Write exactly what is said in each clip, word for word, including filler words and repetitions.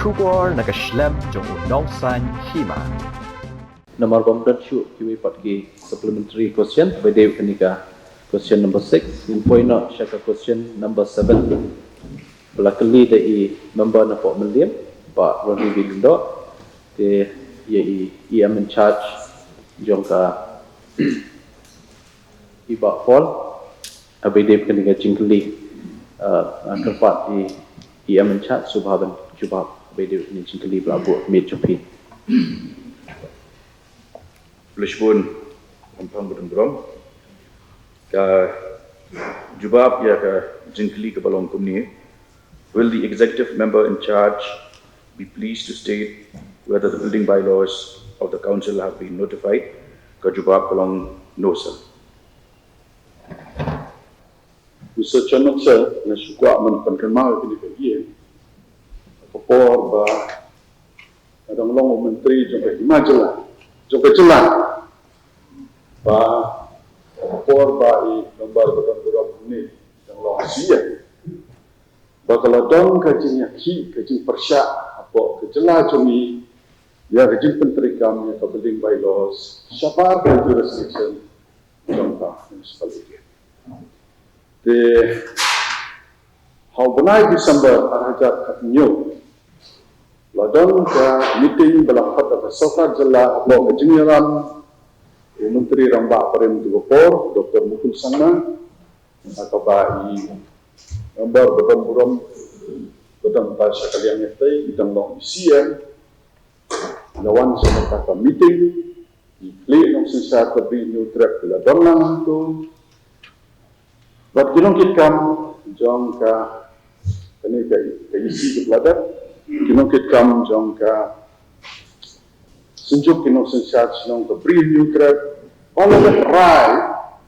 Khubor na ka shlem jong u nongsan hima. Namar bym don shuh kiwei pat ki supplementary question, ba dei kane ka question number six, ngin poi noh sha ka question number seven. Ba la kylli da i member na pok Mylliem, Bah Ronnie Lyngdoh, te ïa i E M in charge jong ka, i Bah Paul, haba ïadei bad kane ka jingkylli, uh, kyrpad i E M in charge shuwa ban jubab haba ïadei bad kane ka jingkylli ba la buh miet jong phi. Khublei shibun, Khamphang badonburom. Ka jubab ïa ka jingkylli kaba long kumne. Will the executive member in charge be pleased to state whether the building bylaws of the council have been notified? Ka jubab ka long no, sir. Mister Chairman, sir, nga sngewkwah ban pynkynmaw ïa kane ka ïing. Ka por ba nga dang long u myntri jong ka hima jylla, jong ka jylla, ba ka por ba i member badonburom ne dang long C E M, ba ka la don ka jingïakhih, ka jingpyrshah hapoh ka jylla jong ngi ïa ka jingpyntreikam ïa ka building bylaws shabar ka jurisdiction jong ka municipal area. Te ha u bnai December ar hajar khathynñiew la don ka meeting ba la khot da ka sorkar jylla hapoh ka jingïalam u Myntri Rangbah barim jong ka por, Doctor Mukul Sangma, ha kaba i member badonburom, ba dang bha sha ka liang ïa tei, i dang long i C E M, la wan sha kata ka meeting, i khlieh nongsynshar ka Bri Hynñiewtrep ki la don lang hangto. Bad ki nongkitkam jong ka, kane ka, ka E C ka la dep, ki nongkitkam jong ka Synjuk ki nongsynshar shnong ka Bri Hynñiewtrep, ba la dep rai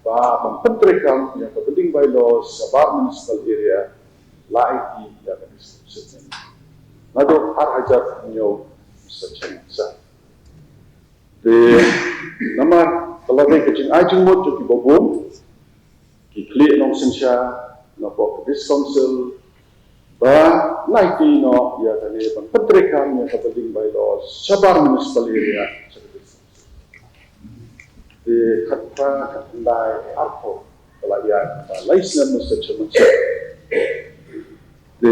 ba ban pyntreikam ïa ka building bylaws shabar municipal area, la aiti ïa ka district. Naduh ar hajar hynñiew, Mister Chairman, sir. Te namar ba la dei ka jingai jingmut jong kiba bun, ki khlieh nongsynshar na pdeng ka District Council ba la aiti noh ïa kane ban pyntreikam ïa ka building bylaws shabar municipal area. Te khatphra, khatkhyndai, arphew ba la ïaid, ba lai snem, Mister Chairman, sir. Te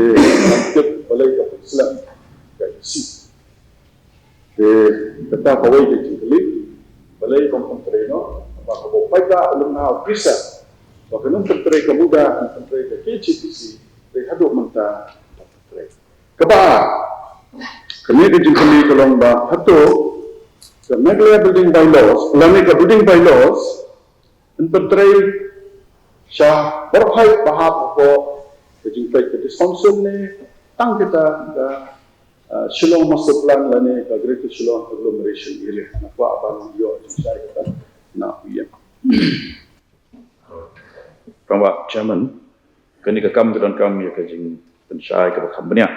tip balei ka pynslem ka E C. Te kata kawei ka jingkylli, balei kam pyntrei noh, ba kaba u paidbah u lyngngoh u pisa ba kan pyntrei ka MUDA, kan pyntrei ka K H A D C, te haduh mynta kam pyntrei. Kaba ar, kane ka jingkylli ka long ba hato ka Meghalaya Building Bylaws lane ka building bylaws yn pyntrei sha baroh hi ba hap hapoh ka jingpeit ka District Council ne tang kita ka, uh, Shillong Master Plan lane ka Greater Shillong Agglomeration Area. Nga kwah ban ïoh jingshai kata na u E M. Rangbah Chairman, kane ka kam ka donkam ïa ka jingpynshai kaba kham bniah.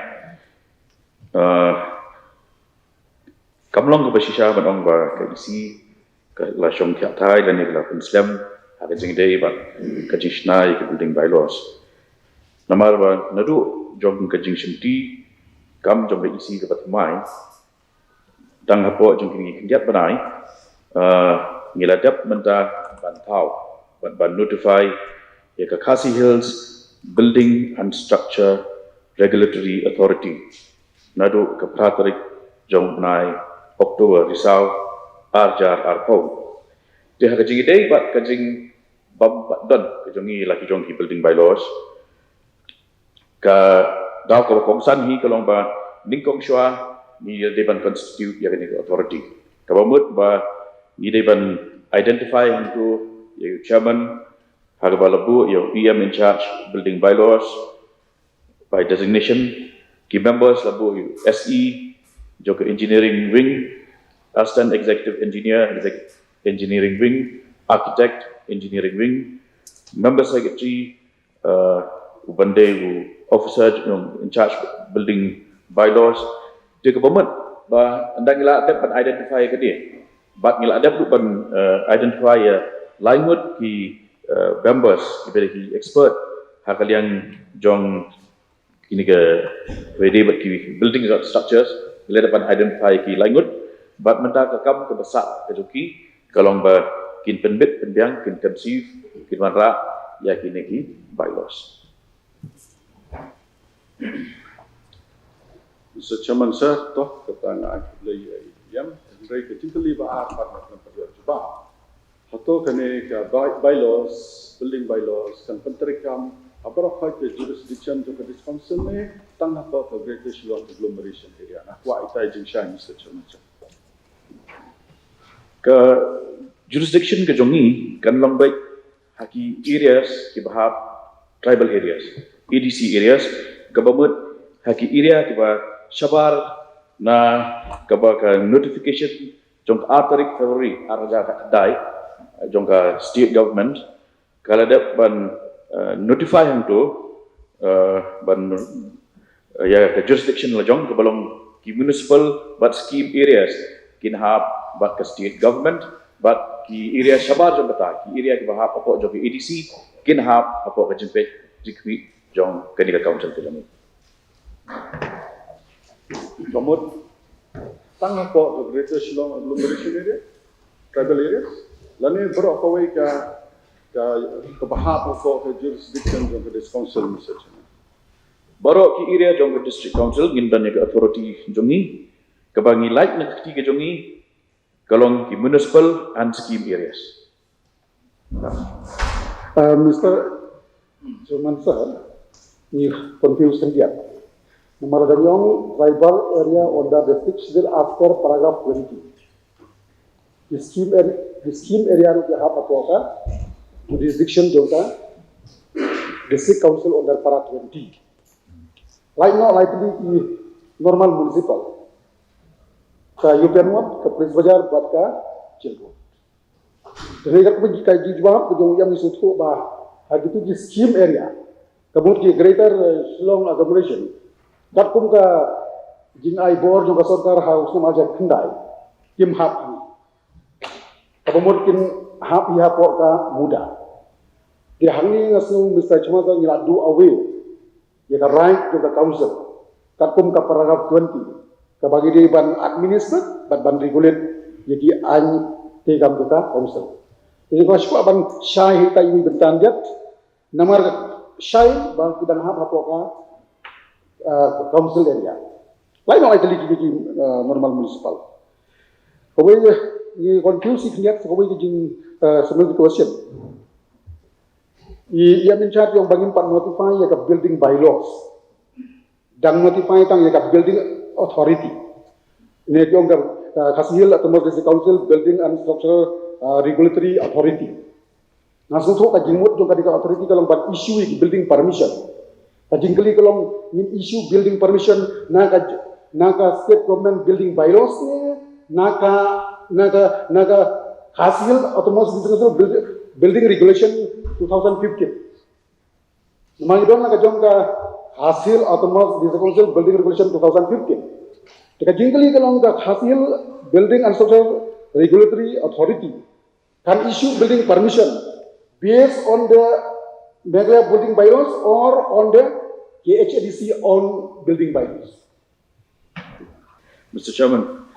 Uh, Kam long kaba shisha ban ong ba ka E C ka la shong thiah thai lane ka la pynslem ha ka jingïadei bad ka jingshna ïa ka building bylaws. Namar ba naduh jong ka jingshimti kam jong ka E C kaba thymmai, dang hapoh jong kine ki khyndiat bnai, ah, ngi la dep mynta ban thaw bad ban notify ïa ka Khasi Hills Building and Structure Regulatory Authority naduh ka phra tarik jong u bnai October, Risaw, ar hajar arphew. Te ha ka jingïadei bad ka jingbym pat don ka jong ngi la ki jong ki building bylaws, ka daw kaba kongsan hi ka long ba nyngkong shuwa ngi dei ban constitute ïa kane ka authority. Kaba mut ba ngi dei ban identify hangto ïa u chairman, ha kaba la buh ïa u E M in charge building bylaws by designation, ki members la buh ïa u S E jong ka engineering wing, assistant executive engineer, exec-, engineering wing, architect, engineering wing, member secretary, uh, u ban dei u officer, you know, in charge building bylaws. Te kaba mut ba ynda ngi la dep ban identify ka dei, bad ngi la dep ruh ban, uh, identify ïa lai ngut ki, uh, members kiba dei ki expert ha ka liang jong kine ka, wei de bad ki buildings and structures, ngi la dep ban identify ki laingut, bad mynta ka kam kaba sah ka jong ki ka long ba kin pynbit pynbiang, kin conceive, kin wanrah ïa kine ki bylaws. Mister Chairman Sir, to kata nga ai khublei ïa i ïam, hynrei ka jingkylli ba ar pat nga khlem pat ïoh jubab. Hato kane ka by- bylaws, building bylaws, kan pyntreikam ha baroh ka jurisdiction jong ka District Council ne tang hapoh ka Greater Shillong Agglomeration Area? Nga kwah itai jingshai, Mister Chairman Sir. Ka jurisdiction ka jong ngi kan long beit ha ki areas kiba hap tribal areas, A D C areas, kaba mut ha ki area kiba shabar na kaba ka notification jong ka ar tarik February ar hajar khatkhyndai jong ka state government, ka la dep ban, eh, notify hangto, eh, ban, eh, ïa ka jurisdiction la jong kaba long ki municipal bad scheme areas kin hap bad ka state government, bad ki area shabar jong kata, ki area kiba hap hapoh jong ka A D C kin hap hapoh ka jingpeit jingkhmih jong kane ka council ka jong ngi. Ka mut tang hapoh ka Greater Shillong Agglomeration Area, tribal areas, lane baroh kawei ka, ka, kaba hap hapoh ka jurisdiction jong ka District Council, Mister Chairman? Baroh ki area jong ka District Council ngin don ïa ka authority jong ngi, kaba ngi lait na ka kti ka jong ngi ka long ki municipal and scheme areas. Uh, Mister Chairman Sir, ngi confuse khyndiat. Namar ka jong tribal area under the Sixth Schedule as per paragraph twenty. The scheme area, the scheme area ruh ki hap hapoh ka jurisdiction jong ka District Council under para twenty. Lait noh lai tylli ki normal municipal, ka European Ward, ka Police Bazar bad ka Jail Road. Te katkum ka jingïathuh jong i ïam, ngi sngewthuh ba ha kitu ki scheme area, ka mut ki Greater Shillong Agglomeration, katkum ka jingai bor jong ka sorkar ha u snem ar hajar khyndai, kim hap hi. Kaba mut kin hap hi hapoh ka MUDA. Te hangne nga sngew, Mister Chairman Sir, ngi la duh away ïa ka right jong ka council katkum ka paragraph twenty, kaba ngi dei ban administer bad ban regulate ïa ki aiñ treikam jong ka council. Te nga shu kwah ban shai hi ha kata iwei i bynta khyndiat, namar ka shai ba ki dang hap hapoh ka, uh, council area. Lait noh lai tylli ki, ki, uh, normal municipal. Kawei, ngi confuse hi khyndiat, kawei ka jing, uh, supplementary question. I, i ïam in charge i ong ba ngim pat notify ïa ka building bylaws. Dang notify tang ïa ka building authority. Ne ki ong ka, uh, Khasi Hills Autonomous District Council Building and Structural, uh, Regulatory Authority. Nga sngewthuh ka jingmut jong kane ka authority ka long ban issue ïa ki building permission. Ka jingkylli ka long, ngin issue building permission na ka, na ka state government building bylaws ne, na ka, na ka, na ka Khasi Hills Autonomous District Council Build- Building Regulation two thousand fifteen. Namar ngi don la ka jong ka Khasi Hills Autonomous District Council Building Regulation two thousand fifteen. Te ka jingkylli ka long, ka Khasi Hills Building and Structure Regulatory Authority can issue building permission based on the Meghalaya building bylaws or on the K H A D C own building bylaws? Mister Chairman,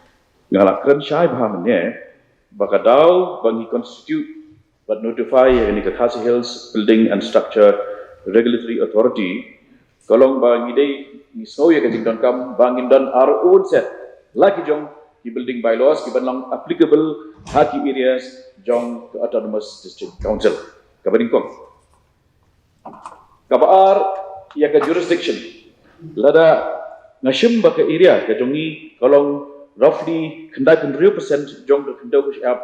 nga la kren shai bha mynne ba ka daw ba ngi constitute bad notify ïa kane ka Khasi Hills Building and Structure Regulatory Authority ka long ba ngi dei, ngi sngew ïa ka jingdonkam ba ngin don ar un set la ki jong ki building bylaws ki ban long applicable ha ki areas jong ka Autonomous District Council. Kaba nyngkong. Kaba ar, ïa ka jurisdiction. Lada nga shim ba ka area ka jong ngi ka long roughly khyndai phew hynriew percent jong ka khyndew ka shyiap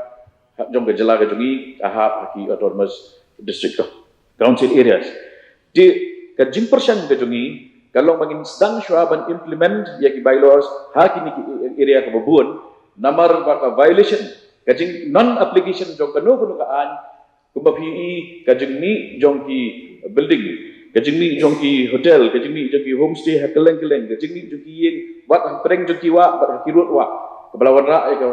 jong ka jylla ka jong ngi ka hap ha ki Autonomous District Council areas. Te ka jingpyrshang ka jong ngi ka long ba ngin sdang shuwa ban implement ïa ki bylaws ha kine ki area kaba bun, namar ba ka violation, ka jing non application jong kano kano ka aiñ, kumba phi i, ka jingmih jong ki building, ka jingmih jong ki hotel, ka jingmih jong ki homestay ha kylleng kylleng, ka jingmih jong ki ïing, wat ha pdeng jong ki wah, wat ha ki rud wah, kaba la wanrah ïa ka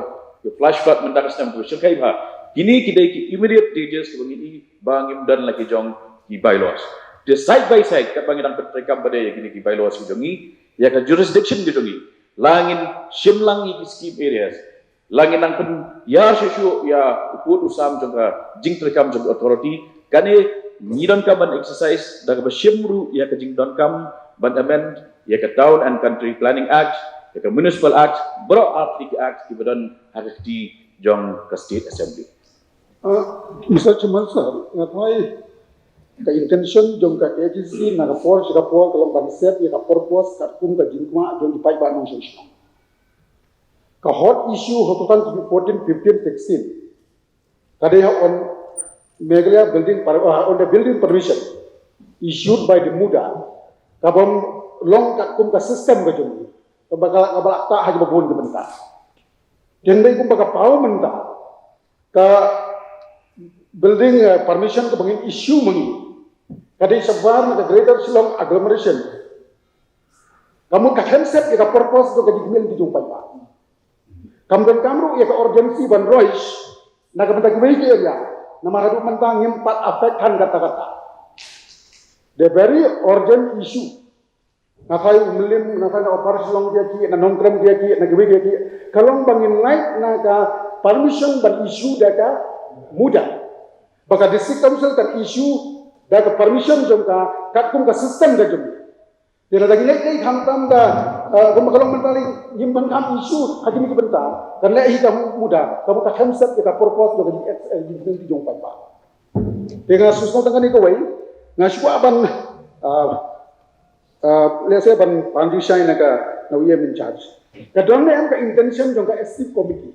flash flood mynta ka snem, kaba shyrkhei bha. Kine ki dei ki immediate dangers kaba ngi i ba ngim don la ki jong ki bylaws. Te side by side, katba ngi dang pyntreikam pat ïa kine ki bylaws ki jong ngi, ïa ka jurisdiction ki jong ngi, la ngin shim lang ïa ki scheme areas, la ngin nang pynïar shuh shuh ïa u pud u sam jong ka jingtreikam jong ka authority. Kane ngi donkam ban exercise da kaba shim ruh ïa ka jingdonkam ban amend ïa ka Town and Country Planning Act, ïa ka Municipal Act, baroh artylli ki act kiba don ha ka kti jong ka State Assembly. Uh, Mister Chairman Sir, nga tharai ka intention jong ka K H A D C na ka por sha ka por ka long ban set ïa ka purpose katkum ka jingkwah jong ki paidbah nongshong shnong. Ka hot issue hot twenty fourteen, fifteen, sixteen ka dei ha on Meghalaya building per, uh, on the building permission issued by the MUDA, ka bym long katkum ka system ka jong ngi. Kaba ka, kaba la ktah ha kiba bun ki bynta. Te dei kumba ka paw mynta ka building, eh, permission kaba ngin issue ma ngi ka dei shabar na ka Greater Shillong Agglomeration. Ka mut ka khlem set ïa ka purpose jong ka jingkmen ki jong paidbah. Kam donkam ruh ïa ka urgency ban roi na ka bynta kiwei ki area. Namar haduh mynta ngim pat affect hangne katta katta. The very urgent issue. Na ka Umlim, na ka Upper Shillong ki ïa ki, na Nongkrem ki ïa ki, na kiwei ki ïa ki. Ka long ba ngin lait na ka permission ban issue da ka MUDA. Ba ka District Council kan issue da ka permission jong ka katkum ka system ka jong. Te lada ngi leit leit khamtam da, eh, kumba ka long mynta lei ngim donkam issue ha kine ki bynta. Kan leh hi ka MUDA, ka MUDA khlem set ïa ka purpose jong ka jing, eh, jing, jong paidbah. Te nga sngewsih tang kane kawei, nga shu kwah ban, ah, ah, lehse ban, ban jingshai na ka, na u E M in charge. Ka don ne em ka intention jong ka executive committee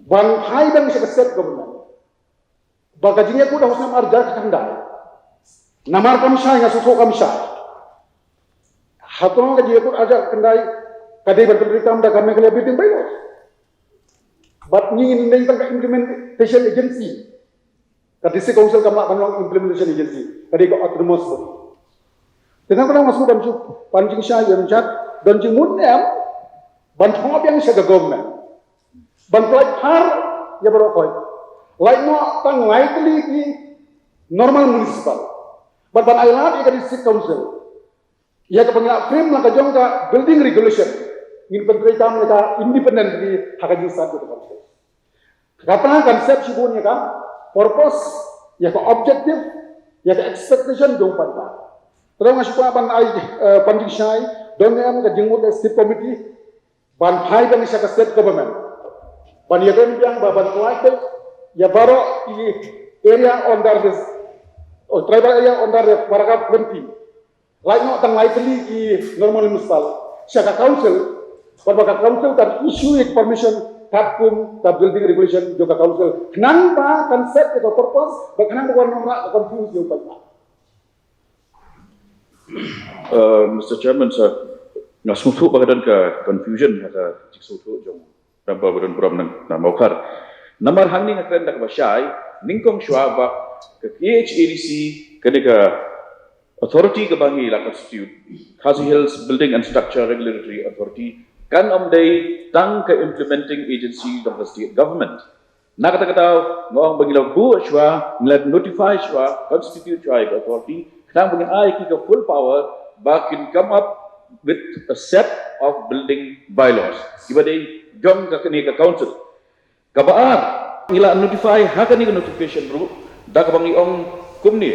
ban phai dang sha ka state government ba ka jingïakut ha u snem arhajar khyndai. Namar kam shai, nga sngewthuh kam shai. Hato ka jingïakut arhajar khyndai ka dei ban pyntreikam da ka Meghalaya Building Bylaws? Bad ngi ngin dei tang ka implementation agency. Ka District Council kam lah ban long implementation agency, ka dei ka autonomous body. Te nga kynmaw nga sngewthuh ban shu, ban jingshai ïa mynjat, don jingmut ne em ban thoh biang sha ka government ban pynlait phar ïa baroh khoit. Lait noh tang lai tylli ki normal municipal. Bad ban ai lad ïa ka District Council ïa kaba ngi la frame la ka jong ka building regulation, ngin pyntreikam ïa ka independently ha ka jingstad jong ka council. Kata kan set shibun ïa ka purpose, ïa ka objective, ïa ka expectation jong paidbah. Te nga shu kwah ban ai, eh, ban jingshai, don ne em ka jingmut executive committee ban phai biang sha ka state government ban ïa rem biang ba ban pynlait ïa baroh ki area under this, oh, tribal area under the paragraph twenty. Lait noh tang lai tylli ki normal municipal sha ka council, bad ba ka council kan issue ïa ka permission katkum ka building regulation jong ka council. Khnang ba kan set ïa ka purpose, ba khnang ba wan ym wanrah ka confuse ïa u paidbah. Uh, Mister Chairman, sir, nga sngewthuh ba ka don ka confusion ha ka jingsngewthuh jong Rangbah ba don burom na, na Mawkhar. Namar hangne nga kren da kaba shai, nyngkong shuwa ba ka K H A D C, kane ka authority kaba ngi la constitute, Khasi Hills Building and Structure Regulatory Authority, kan ym dei tang ka implementing agency jong ka state government. Na kata ka daw, nga ong ba ngi la buh shuwa, ngi la notify shuwa, constitute shuwa ïa ka authority, khnang ba ngin ai ki ka full power ba kin come up with a set of building bylaws kiba dei jong ka, kane ka council. Kaba ar, ngi la notify ha kane ka notification ruh da kaba ngi ong kumne: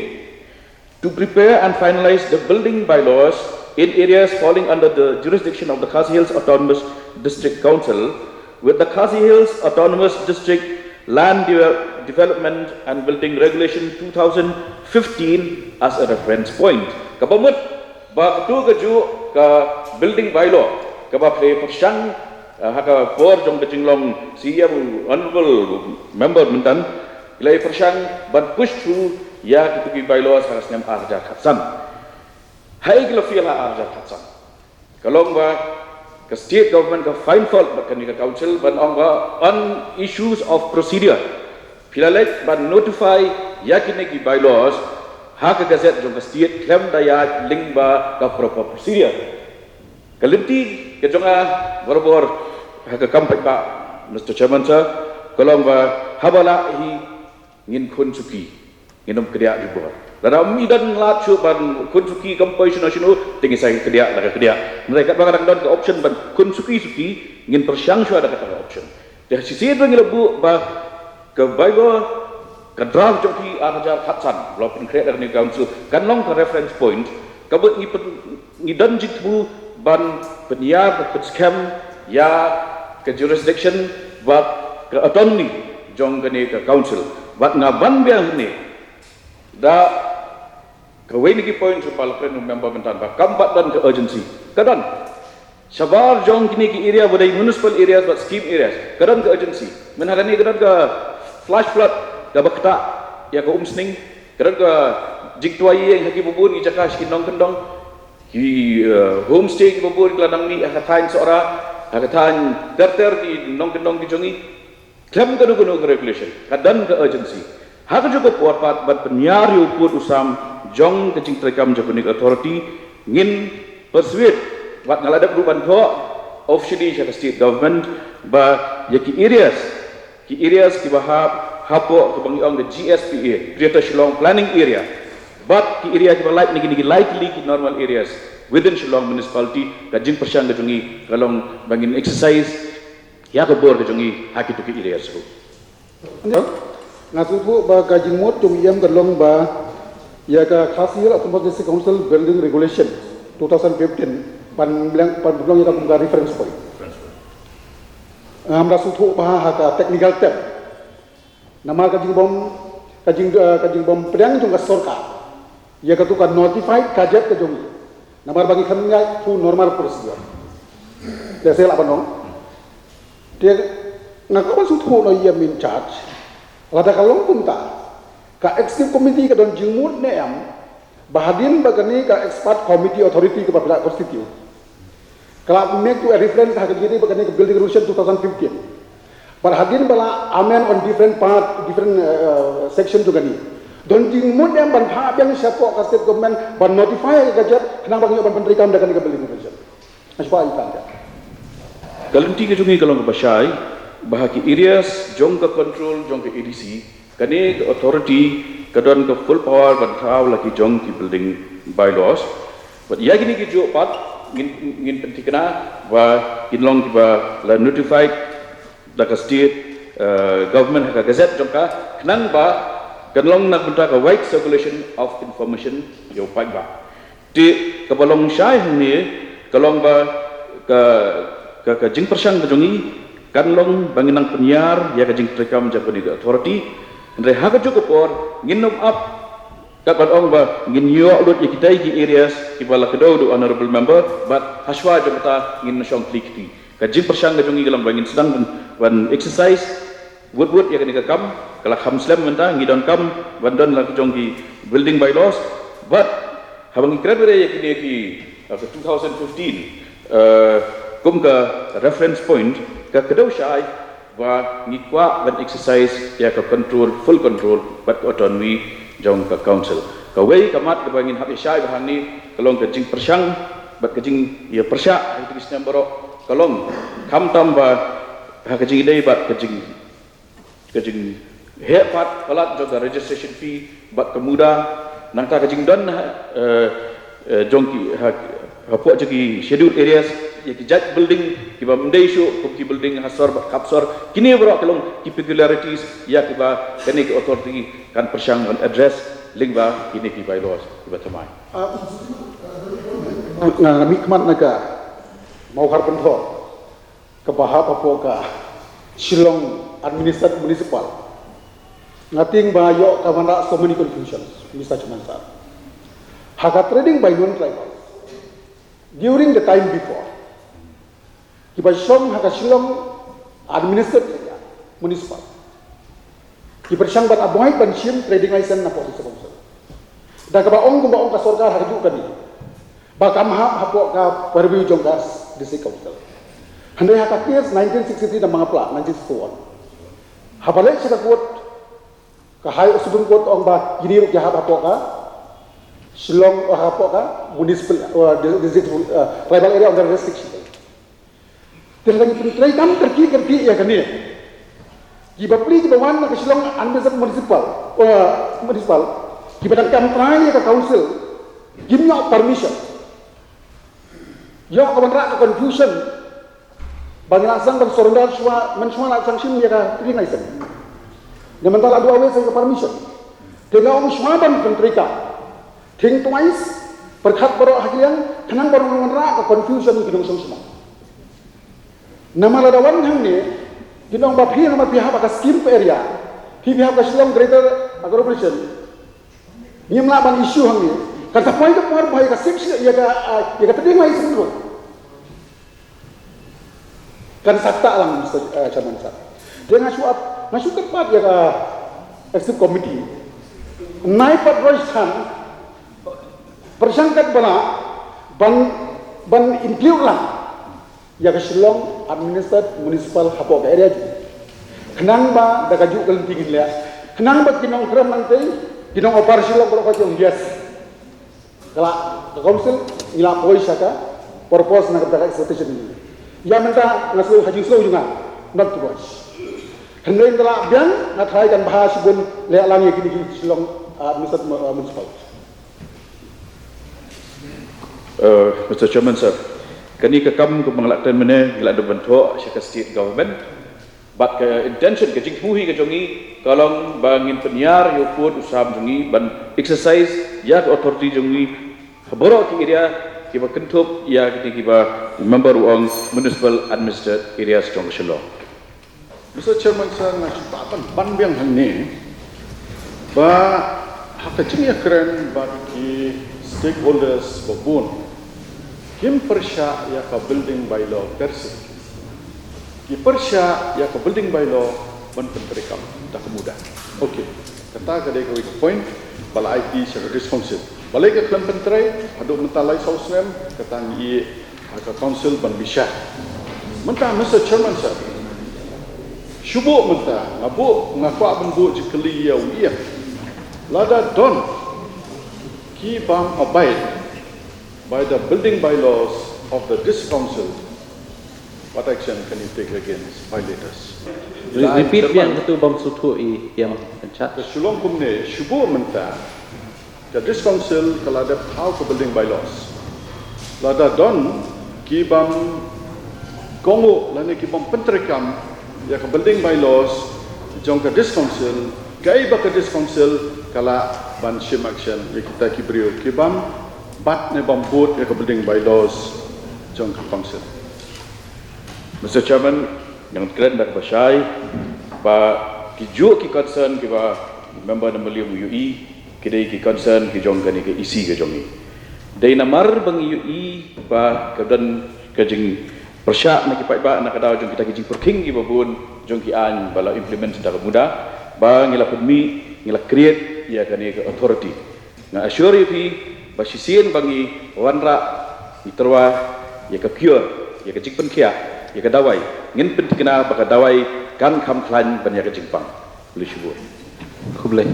to prepare and finalize the building bylaws in areas falling under the jurisdiction of the Khasi Hills Autonomous District Council, with the Khasi Hills Autonomous District Land Deve-, Development and Building Regulation two thousand fifteen as a reference point. Kaba mut ba kato kajuh ka building bylaw kaba phi la pyrshang, ah, ha ka por jong ka jinglong C E M, honorable member mynta, phi la pyrshang ban push through ïa kito ki bylaws ha ka snem arhajar khatsan. Haei ki la fail ha arhajar khatsan? Ka long ba ka state government ka find fault bad kane ka council ban ong ba on issues of procedure phi la leit ban notify ïa kine ki bylaws ha ka gazette jong ka state khlem da ïaid lyngba ka proper procedure. Ka lynti ka jong nga barabor ha ka kam paidbah, Mister Chairman sir, ka long ba haba lah hi ngin khun suki, ngin ym kdiah jubor. Lada ym don lad shuh ban khun suki kam poi shano shano, te ngi sa kdiah la ka kdiah. Hynrei katba ka dang don ka option ban khun suki suki, ngin pyrshang shuwa da kata ka option. Te shisien ruh ngi la buh ba ka bylaw, ka draft jong ki ar hajar khatsan, la pynkhreh da ka New Council, kan long ka reference point, kaba ngi pyn-, ngi don jingthmu ban pynïar, ban pynskhem ïa ka jurisdiction bad ka autonomy jong kane ka council. Bad nga ban biang hangne da kawei na ki point sha ba la kren u member mynta ba kam pat don ka urgency. Ka don. Shabar jong kine ki area ba dei municipal areas bad scheme areas, ka don ka urgency. Mynta kane ka don ka flash flood kaba ktah ïa ka Umsning, ka don ka jingtuai ïing ha kiba bun ki jaka sha ki nongkyndong, ki, eh, homestay kiba bun ki la nang mih ha ka thaiñ Sohra, ha ka thaiñ ter ter ki nongkyndong ki jong ngi. Khlem kano kano ka regulation, ka don ka urgency. Ha kajuh ka por pat ban pynïar ïa u pud u sam jong ka jingtreikam jong kane ka authority, ngin persuade, wat nga la dep ruh ban thoh officially sha ka state government, ba ïa ki areas, ki areas kiba hap hapoh kaba ngi ong ka G S P A, Greater Shillong Planning Area, bad ki area kiba lait na kine ki lai tylli ki normal areas within Shillong Municipality, ka jingpyrshang ka jong ngi ka long ba ngin exercise ïa ka bor ka jong ngi ha kito ki areas ruh. Nga sngewthuh ba ka jingmut jong i em ka long ba ïa ka Khasi Hills Autonomous District Council Building Regulation two thousand fifteen ban long, ban long ïa ka kum ka reference point. Ngam da sngewthuh ba ha ka technical term. Namar ka jingbym, ka jing, eh, ka jingbym pdiang jong ka sorkar ïa katu ka notified gazette ka jong ngi. Namar ba ngi khlem ïa through normal procedure. Te sa lah ban long. Te nga kwah ban sngewthuh noh ïa i em in charge. Lada ka long kumta, ka executive committee ka don jingmut ne em ba hadien ba kane ka expert committee authority kaba phi la constitute, ka la make to a reference ha ka jingïadei bad kane ka building regulation two thousand fifteen. Bad hadien ba la amend on different part, different, uh, section jong kane, don jingmut ne em ban phah biang shapoh ka state government ban notify ka gazette khnang ba ngi ïoh ban pyntreikam da kane ka building regulation? Hashwa i kan. Ka lynti ka jong ngi ka long kaba shai ba ha ki areas jong ka control jong ka A D C, kane ka authority ka don ka full power ban thaw la ki jong ki building bylaws. Bad ïa kine ki juh pat ngin, ngin pynthikna ba kin long kiba la notified da ka state, eh, government ha ka gazette jong ka, khnang ba kan long na ka bynta ka wide circulation of information ïa u paidbah. Te kaba long shai hangne ka long ba ka, ka, ka jingpyrshang ka jong ngi kan long ba ngin nang pynïar ïa ka jingtreikam jong kane ka authority. Hynrei ha kajuh ka por ngin ym ap kat ban ong ba ngin ïoh lut ïa kitai ki areas kiba la kdew da u honorable member, bad hashwa jong kata ngin shong khlieh kti. Ka jingpyrshang ka jong ngi ka long ba ngin sdang ban, ban exercise wut wut ïa kane ka kam. Ka la kham slem mynta, ngi donkam ban don la ki jong ki building bylaws. Bad haba ngi kren ïa kine ki, uh, ka two thousand fifteen, uh, kum ka reference point, ka kdew shai ba ngi kwah ban exercise ïa ka control, full control bad ka autonomy jong ka council. Kawei ka mat kaba ngin hap ïa shai ba hangne ka long ka jingpyrshang bad ka jingïapyrshah ha ki snem baroh, ka long khamtam ba ha ka jingïadei bad ka jing, ka jingheh pat palat jong ka registration fee bad ka muda, nangta ka jingdon ha, eh, eh, jong ki ha, hapoh jong ki scheduled areas ïa ki jait building kiba ym dei shuh kum ki building ha sor bad khap sor. Kine baroh ki long ki peculiarities ïa kiba kane ka authority kan pyrshang ban address lyngba kine ki bylaws kiba thymmai. Ah, nga, nga mih khmat na ka Mawkhar Pynthor kaba hap hapoh ka Shillong Administered Municipal. Nga tieng ba ïoh ka wanrah so many confusions, Mister Chairman Sir. Ha ka trading by non-tribal during the time before, kiba shong ha ka Shillong Administered Area Municipal ki pyrshang ban avoid ban shim trading license na hapoh District Council. Da kaba ong kumba ong ka sorkar ha kajuh kane ba kam hap hapoh ka purview jong ka District Council. Hynrei ha ka case nineteen sixty-three na Mangapla, nineteen sixty-one, haba leit sha ka court, ka High Supreme Court ong ba kine ruh ki hap hapoh ka Shillong, hapoh ka municipal, uh, district, uh, tribal area under jurisdiction. Te lada ngi pyntreikam kyrkieh kyrkieh ïa kane, ki bapli kiba wan na ka Shillong Administered Municipal, uh, Municipal, Kiba dang kam trai ïa ka council kim ïoh permission. Ïoh ka ban rah ka confusion ba ngi la sdang ban surrender shuwa, mynshuwa la sdang shim ïa ka trading license. Namar mynta la duh awei sa ïa ka permission. Te nga ong shuwa ban pyntreikam, think twice, pyrkhat baroh ha ki liang khnang ba ruh ngan rah ka confusion ki nongshong shnong. Namar lada wan hangne kin ong ba phi namar phi hap ha ka scheme per area, phi phi hap ka Shillong Greater Agglomeration, ngim lah ban issue hangne. Kan sa poi ka por ba ïa ka sip ïa ka, ah, ïa ka trading license ruh kan sa ktah lang, Mister, eh, Chairman sir. Te nga shu ap, nga shu kyrpad ïa ka executive committee, nai pat roi chan pyrshang kat ba lah ban, ban include lang ïa ka Shillong Administered Municipal hapoh ka area jong ngi. Khnang ba da kajuh ka lynti ngin leh, khnang ba ki nongkren nangtei, ki nong-oppose Shillong baroh ka jong, yes, ka la, ka council, ngi la poi sha ka purpose na ka bynta ka exploitation. Ïa mynta nga sngewthuh ha jingsngew jong nga, not to rush. Hynrei ynda la biang nga tharai kan bha shibun leh lang ïa kine ki Shillong, ah, Administered, ah, Municipal. Uh, Mister Chairman sir, kane ka kam kaba nga la kren mynne ngi la dep ban thoh sha ka state government. Bad ka intention, ka jingthmu hi ka jong ngi ka long ba ngin pynïar ïa u pud u sam jong ngi ban exercise ïa ka authority jong ngi ha baroh ki area kiba kynthup ïa kine kiba member u ong municipal administered areas jong ka Shillong. Mister Chairman sir, nga shu ban, ban biang hangne ba ha ka jingïakren bad ki stakeholders ba bun kim pyrshah ïa ka building bylaw per se. Ki pyrshah ïa ka building bylaw ban pyntreikam da ka muda. Okay, kata ka dei kawei ka point ba la aiti sha ka District Council. Balei ka khlem pyntrei haduh mynta lai saw snem, kata ngi ïa ha ka council ban bishar. Mynta, Mister Chairman sir, shu buh mynta, nga buh, nga kwah ban buh jingkylli ïa u ïa. Lada don ki bym abide by the building bylaws of the District Council, what action can you take against violators? Re- repeat biang, katu bym sngewthuh i ïa, Chairman. Ka Shillong kumne, shu buh mynta, ka District Council ka la dep thaw ka building bylaws. Lada don ki bym kohnguh lane ki bym pyntreikam ïa ka building bylaws jong ka District Council, kaei ba ka District Council ka lah ban shim action ïa kita ki briew ki bym bat ne bym bud ïa ka building bylaws jong ka council. Mister Chairman, nga kren da kaba shai ba ki juh ki concern kiba member na Mylliem u ïohi, ki dei ki concern ki jong kane ka E C ka jong ngi. Dei namar ba ngi ïohi ba ka don ka jingpyrshah na ki paidbah na ka daw jong kita ki jingpyrkhing kiba bun jong ki aiñ ba la implement da ka muda, ba ngi la pynmih, ngi la create ïa kane ka authority. Nga assure ïa phi ba shisien ba ngi wanrah, ngi tyrwa ïa ka cure, ïa ka jingpynkhiah, ïa ka dawai, ngin pynthikna ba ka dawai kan kham khlaiñ ban ïa ka jingpang. Khublei shibun. Khublei.